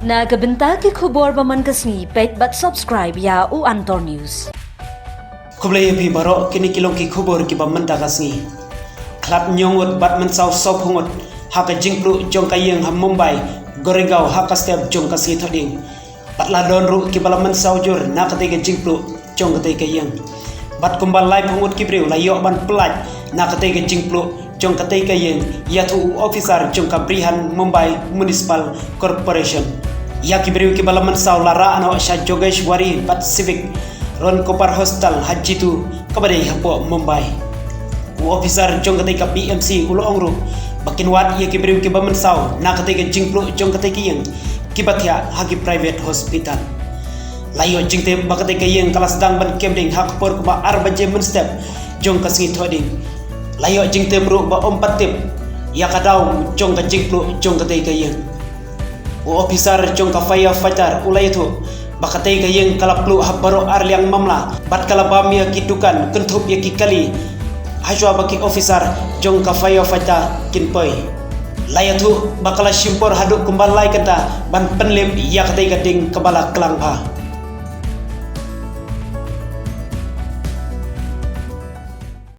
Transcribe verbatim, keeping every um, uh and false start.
Na ka bynta ki khubor ba man ka sngi, peit bad subscribe ïa u Antor News. Khublei ïa phi baroh, kine ki long ki khubor kiba mynta ka sngi. Khlad hynñiew ngut bad mynsaw sawphew ngut ha ka jingpluh jong ka ïing ha Mumbai, Goregaon, ha ka step jong ka sngi Thohdieng. Bad la don ruh kiba la mynsaw jur na katei ka jingpluh jong katei ka ïing. Bad kumba laiphew ngut ki briew la ïoh ban pyllait na katei ka jingpluh jong katei ka ïing, ïathuh u officer jong ka Brihan Mumbai Municipal Corporation. Ïa ki briew kiba la mynsaw la rah noh sha Jogeshwari bad Civic Road Copper Hostel ha G two kaba dei hapoh Mumbai. U officer jong katei ka B M C u la ong ruh ba kin wad ïa ki briew kiba mynsaw na katei ka jingpluh jong katei ka ïing, kiba thiah ha ki private hospital. La ïoh jingtip ba katei ka ïing ka la sdang ban kem ding ha ka por kaba ar baje mynstep jong ka sngi Thohdieng. La ïoh jingtip ruh ba ym pat tip ïa ka daw jong ka jingpluh jong katei ka ïing. U officer jong ka firefighter u la ïathuh ba katei ka ïing ka la pluh ha baroh ar liang mamla bad ka la bam ïa ki dukan, kynthup ïa ki kali, hashwa ba ki officer jong ka firefighter kin poi. La ïathuh ba ka la shim por haduh kumba lai kynta ban pynlip ïa katei ka ding kaba la klang bha.